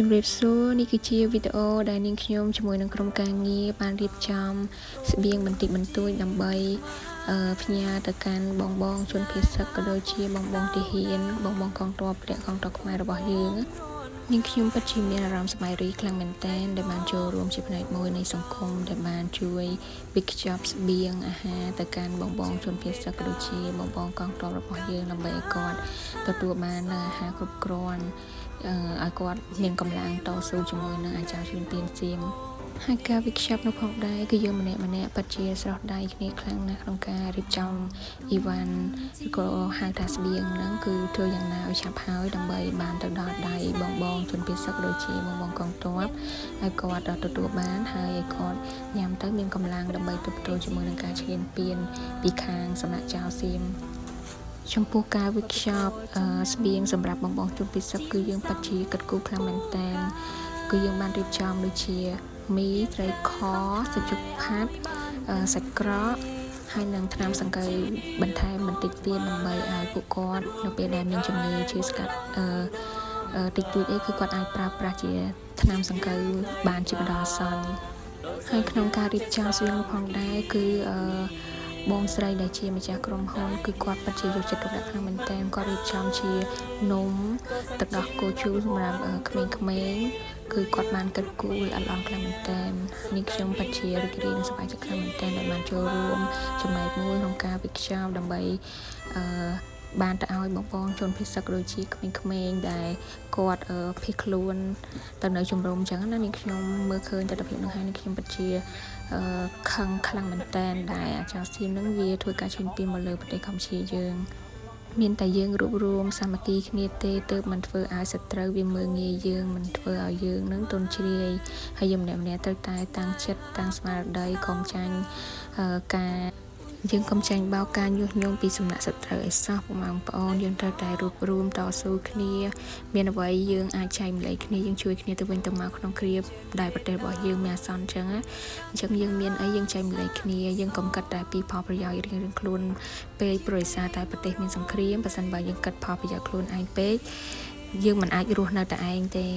ជំរាបសួរនេះគឺជាវីដេអូដែលនាងខ្ញុំជាមួយនឹងក្រុមការងារបានរៀបចំស្បៀងបន្តិចបន្តួចដើម្បីផ្ញើទៅកាន់បងបងជនភៀសសឹកក៏ដូចជាបងបងទាហានបងបងកងទ័ពព្រះកងទ័ពខ្មែររបស់យើងនាងខ្ញុំពិតជាមានអារម្មណ៍សប្បាយរីកខ្លាំងមែនទែនដែលបានចូលរួមជាផ្នែកមួយនៃសង្គមដែលបានជួយវេចខ្ចប់ស្បៀងអាហារទៅកាន់បងបងជនភៀសសឹកក៏ដូចជាបងបងកងទ័ពរបស់យើងដើម្បីឲ្យគាត់ទទួលបាននូវអាហារគ្រប់គ្រាន់ឲ្យគាត់មានកម្លាំងតស៊ូជាមួយនឹងអាចារ្យជនពៀនសៀមហើយការវេចខ្ចប់នោះផងដែរគឺយើងម្នាក់ម្នាក់ពិតជាស្រស់ដៃគ្នាខ្លាំងណាស់ក្នុងការរៀបចំអីវ៉ាន់ឬក៏ហៅថាស្បៀងហ្នឹងគឺធ្វើយ៉ាងណាឲ្យឆាប់ហើយដើម្បីបានទៅដល់ដៃបងបងជនភៀសសឹកដូចជាបងបងកងទ័ពឲ្យគាត់ទទួលបានហើយឲ្យគាត់ញ៉ាំទៅមានកម្លាំងដើម្បីទប់ទល់ជាមួយនឹងការឈ្លានពានពីខាងសំណាក់ចៅសៀមចំពោះការវេចខ្ចប់ស្បៀងសម្រាប់បងបងជនភៀសសឹកគឺយើងពិតជាគិតគូរខ្លាំងមែនទែនគឺយើងបានរៀបចំដូចជាមីត្រីខសាច់ជ្រូកផាត់សាច់ក្រកហើយនឹងថ្នាំសង្កូវបន្ថែមបន្តិចទៀតដើម្បីឲ្យពួកគាត់នៅពេលដែលមានជំងឺឈឺស្កាត់អឺតិចតួចអីគឺគាត់អាចប្រើប្រាស់ជាថ្នាំសង្កូវបានជាបណ្ដោះអាសន្នហើយក្នុងការរៀបចំស្បៀងផងដែរគឺអឺបងស្រីដែលជាម្ចាស់ក្រុមហ៊ុនគឺគាត់ពិតជាយកចិត្តទុកដាក់ខ្លាំងមែនទែនគាត់រៀបចំជានំទឹកដោះគោជូរសម្រាប់ក្មេងៗគឺគាត់បានគិតគូរល្អិតល្អន់ខ្លាំងមែនទែននេះខ្ញុំពិតជារីករាយនិងសប្បាយចិត្តខ្លាំងមែនទែនដែលបានចូលរួមចំណែកមួយក្នុងការវេចខ្ចប់ដើម្បីអឺបានទៅឲ្យបងបងជនភៀសសឹកដូចជាក្មេងៗដែលគាត់ភៀសខ្លួនទៅនៅជំរំអញ្ចឹងណានាងខ្ញុំមើលឃើញទស្សនវិជ្ជានឹងហើយនាងខ្ញុំពិតជាខឹងខ្លាំងមែនទែនដែលអាចោសៀមនឹងវាធ្វើការឈ្លានពានមកលើប្រទេសកម្ពុជាយើងមានតែយើងរួបរួមសាមគ្គីគ្នាទេទើបមិនធ្វើឲ្យសត្រូវវាមើលងាយយើងមិនធ្វើឲ្យយើងនឹងទន់ជ្រាយហើយយើងម្នាក់ម្នាក់ត្រូវតែតាំងចិត្តតាំងស្មារតីកុំចាញ់ការយើងកុំចាញ់បោកការញុះញង់ពីសំណាក់សត្រូវឲ្យសោះពុកម៉ែបងប្អូនយើងត្រូវតែរួបរួមតស៊ូគ្នាមានអ្វីយើងអាចចែកម្លែកគ្នាយើងជួយគ្នាទៅវិញទៅមកក្នុងគ្រាដែលប្រទេសរបស់យើងមានអាសន្នអញ្ចឹងណាអញ្ចឹងយើងមានអីយើងចែកម្លែកគ្នាយើងកុំគិតតែពីផលប្រយោជន៍រៀងៗខ្លួនពេកព្រោះដោយសារតែប្រទេសមានសង្គ្រាមបើសិនបើយើងគិតផលប្រយោជន៍ខ្លួនឯងពេកយើងមិនអាចរស់នៅតែឯងទេ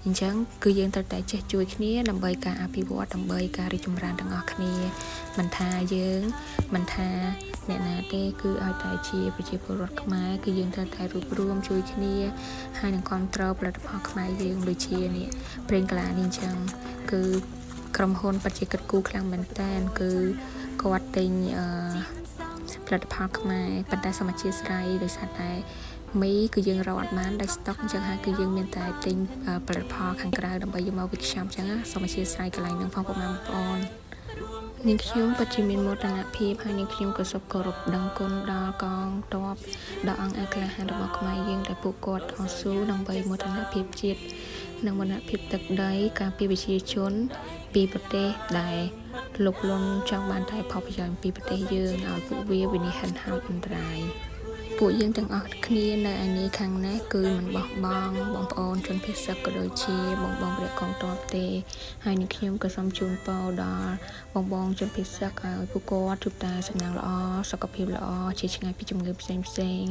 អញ្ចឹងគឺយើងត្រូវតែចេះជួយគ្នាដើម្បីការអភិវឌ្ឍដើម្បីការរីកចម្រើនទាំងអស់គ្នាមិនថាយើងមិនថាអ្នកណាទេគឺឲ្យតែជាប្រជាពលរដ្ឋខ្មែរគឺយើងត្រូវតែរួបរួមជួយគ្នាហើយនឹងគ្រប់គ្រងផលិតផលខ្មែរយើងដូចជានេះប្រេងកាឡានេះអញ្ចឹងគឺក្រុមហ៊ុនពិតជាគិតគូរខ្លាំងមែនតើគឺគាត់ទិញអឺផលិតផលខ្មែរប៉ុន្តែសូមអធ្យាស្រ័យដោយសារតែមីគឺយើងរកអត់បានដាច់ស្តុកអញ្ចឹងហើយគឺយើងមានតែទិញផលិតផលខាងក្រៅដើម្បីយកមកវេចខ្ចប់អញ្ចឹងសូមអធ្យាស្រ័យកន្លែងហ្នឹងផងពុកម៉ែបងប្អូននាងខ្ញុំពិតជាមានមោទនភាពហើយនាងខ្ញុំក៏សូមគោរពដឹងគុណដល់កងទ័ពដល់អង្គការក្លាហានរបស់ខ្មែរយើងដែលពួកគាត់តស៊ូដើម្បីមោទនភាពជាតិនិងមោទនភាពទឹកដីការពារប្រជាជនពីប្រទេសដែលលុបលន់ចង់បានតែផលប្រយោជន៍ពីប្រទេសយើងឲ្យពួកវាវិនិច្ឆ័យហិនហោចអន្តរាយពួកយើងទាំងអស់គ្នានៅឯនេះខាងនេះគឺមិនបោះបង់បងប្អូនជនភៀសសឹកក៏ដូចជាបងបងព្រះកងទ័ពទេហើយនឹងខ្ញុំក៏សូមជូនពរដល់បងបងជនភៀសសឹកឲ្យពួកគាត់ជួបតែសំណាងល្អសុខភាពល្អជាឆ្ងាយពីជំងឺផ្សេងផ្សេង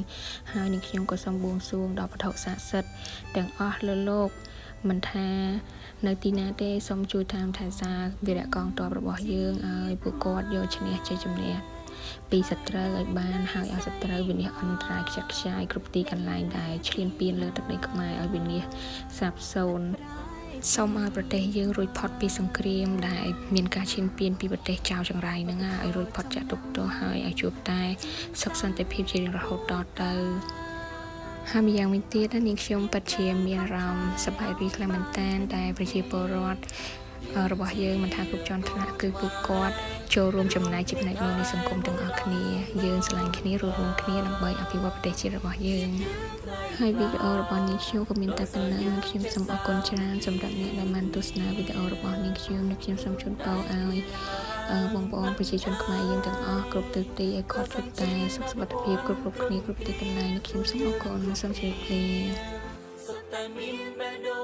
ហើយនឹងខ្ញុំក៏សូមបួងសួងដល់វត្ថុស័ក្តិសិទ្ធិទាំងអស់លើលោកមិនថានៅទីណាទេសូមជួយតាមថែសារវីរៈកងទ័ពរបស់យើងឲ្យពួកគាត់យកឈ្នះជ័យជំនះពីសត្រូវឲ្យបានហើយឲ្យសត្រូវវិនិច្ឆ័យអន្តរាយខ្ចាត់ខ្ចាយគ្រប់ទីកន្លែងដែលឈ្លានពានលើទឹកដីខ្មែរឲ្យវិនិច្ឆ័យសាបសូន្យសូមឲ្យប្រទេសយើងរួចផុតពីសង្គ្រាមដែលមានការឈានពានពីប្រទេសចៅចង្រៃហ្នឹងឲ្យរួចផុតចាក់ទុកទោសហើយឲ្យជួបតែសុខសន្តិភាពជារៀងរហូតតទៅហើយម្យ៉ាងវិញទៀតនាងខ្ញុំពិតជាមានអារម្មណ៍សប្បាយរីកខ្លាំងមែនទែនដែលប្រជាពលរដ្ឋរបស់យើងមិនថាគ្រប់ជាន់ថ្នាក់គឺពួកគាត់ចូលរួមចំណែកជាផ្នែកមួយនៃសង្គមទាំងអស់គ្នាយើងស្រឡាញ់គ្នារួមរួមគ្នាដើម្បីអភិវឌ្ឍប្រទេសជាតិរបស់យើងហើយវីដេអូរបស់នាងខ្ញុំក៏មានតែប៉ុណ្ណឹងនាងខ្ញុំសូមអរគុណច្រើនសម្រាប់អ្នកដែលបានទស្សនាវីដេអូរបស់នាងខ្ញុំនិងខ្ញុំសូមជូនពរឲ្យបងប្អូនប្រជាជនខ្មែរយើងទាំងអស់គ្រប់ទិសទីឲ្យគាត់ជួបតែសុខសុវត្ថិភាពគ្រប់គ្រប់គ្នាគ្រប់ទីកន្លែងខ្ញុំសូមអរគុណសូមជម្រាបលា សុទ្ធតែមានបេះដូ